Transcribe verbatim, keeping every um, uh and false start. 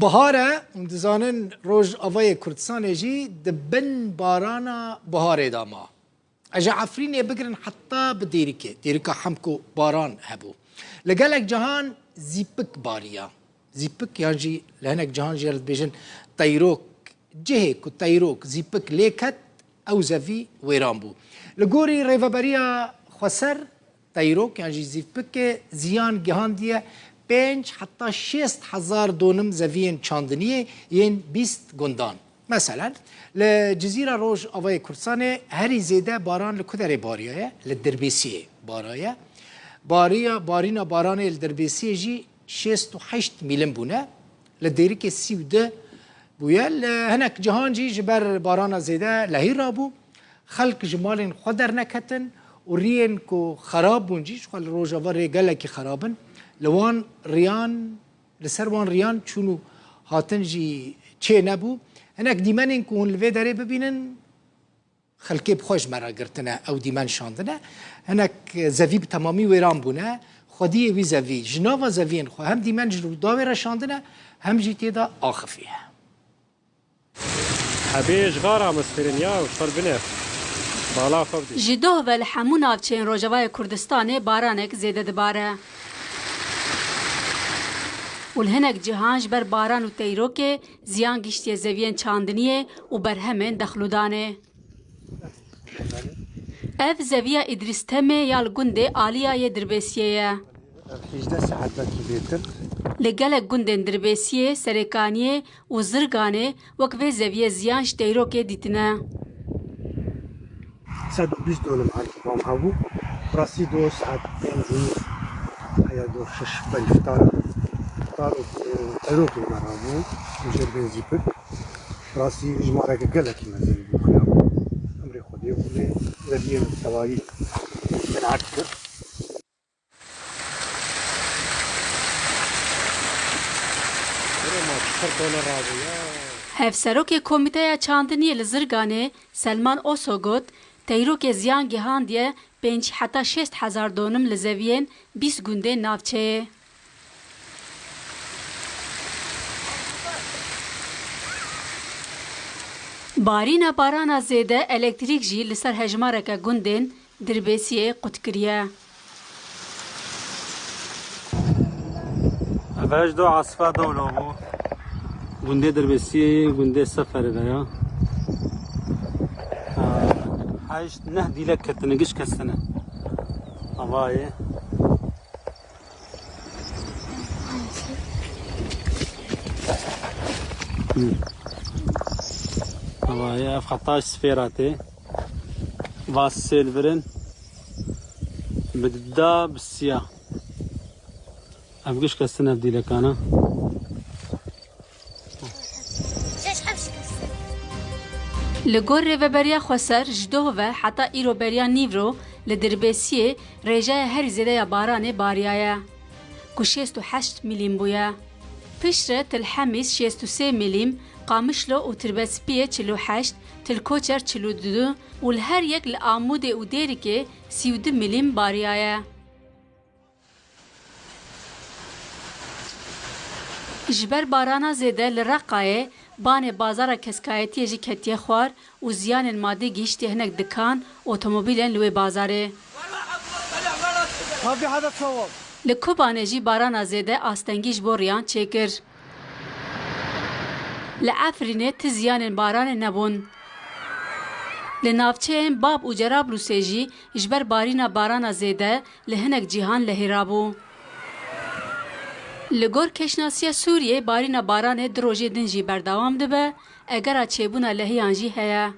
Bihar e, hûn dizanin Rojavayê Kurdistanê jî di bin barana biharê de ma. Ez ji Efrînê bigirin heta bi Dêrikê, Dêrika Hemk û baran hebû. Li gelek cihan zîpik bariya. Zîpik yan jî li hinek cihan jî dibêjin teyrok, cihê ku teyrok, zîpik lê ket, ew zevî wêran bû. Li gorî Rêveberiya Xweser, teyrok yan jî zîpikê ziyan gihandiye pênc heta şêst hezar donim zeviyên çandiniyê yên bîst gundan. Meselen, li Cizîra Rojavayê Kurdistanê herî zêde baran li ku derê bariyaye? Li Dirbêsiyê baraye. Bariya, barîna baranê li Dirbêsiyê jî şêst û heşt mîlim bûne. Li Dêrikê sî û du bûye. Li hinek cihan jî ji ber barana zêde lehî rabû. Xelk ji malên xwe derneketin û riyên ku xerab bûn jî, ji xwe li Rojava rê gelekî xerab in, li wan riyan, li ser wan riyan çûn û hatin jî çê nebû. Hinek dîmenên ku hûn li vê derê bibînin, xelkê bi xwe ji me re girtine, ew dîmen şandine. Hinek zevî bi temamî wêran bûne. Xwediyê wî zevî ji nava zeviyên xwe hem dîmen ji rûdawê re şandine, hem jî tê de axifiye. Hebê ji xara me sêrin ya, ji xwe bine. Bala xwe bidî. Ji doh ve li hemû navçeyên Rojavayê Kurdistanê baranek zêde dibare. Û li hinek cihan ji ber baran û teyrokê ziyan giştiye zeviyên çandiniyê û berhemên dexlûdanê. Ev zeviya Îdrîs Temê ya li gundê Aliya yê Dirbêsiyê ye. Ev hejdeh saet belkî bêtir. Li gelek gundên Dirbêsiyê, Serêkaniyê û Zirganê wek vê zeviyê ziyan ji teyrokê dîtine. Sed û bîst dolim erdî bam hebû. Rastî do saet pênc û nîv heya do şeş pênc tar. Tar û, e, teyrokê me rabû. Jêr bên zîpik. Rastî jimareke gelekî mezin bû xuya bû. Emrê Xwedê bû lê zeviyê min tevayî qenaet kir. Hevserokê Komîteya Çandiniyê li Zirganê Selman Oso got, teyrokê ziyan gihandiye pênc heta şêst hezar donim li zeviyên bîst gundên navçeyê. Barîna barana zêde elektrîk jî li ser hejmareke gundên Dirbêsiyê qut kiriye. Ev ji do asifa dewlo bû. Gundê Dirbêsiyê, gundê Seferê de ya. Ha, heşt, neh dîlek ketine, giş kestine. Avayê. Hı. Avayê, ev xeta ji sifêra tê. Va sêl virin. Bi da bi siya. Ev giş kestin ev dîlekana. Li gor Rêveberiya Xweser ji doh ve heta îro beriya nîvro li Dirbêsiyê rêjeya herî zêde ya baranê bariyaye, ku şêst û heşt milîm bûye. Piştre Til Hemîs şêst û sê milîm, Qamişlo û Tirbetspiyê çil û heşt, Til Koçer çil û du û li her yek li Amûdê û Dêrikê sî û du milîm bariyaye. Ji ber barana zêde li Reqayê banê bazara keskayetiyê jî ketiye xwar û ziyanên madî gihîştiye hinek dikan, otomobîlên li wê bazarê. Li Kobanê jî barana zêde astengî ji bo riyan çêkir. Li Efrînê ti ziyanên baranê nebûn. Li navçeyên Bab û Cerablûsê jî ji ber barîna barana zêde li hinek cîhan lehî rabû. Li gor kêşnasiya Sûriyê, barîna baranê du rojê din jî berdewam dibe, egera çêbûna lehiyan jî heye.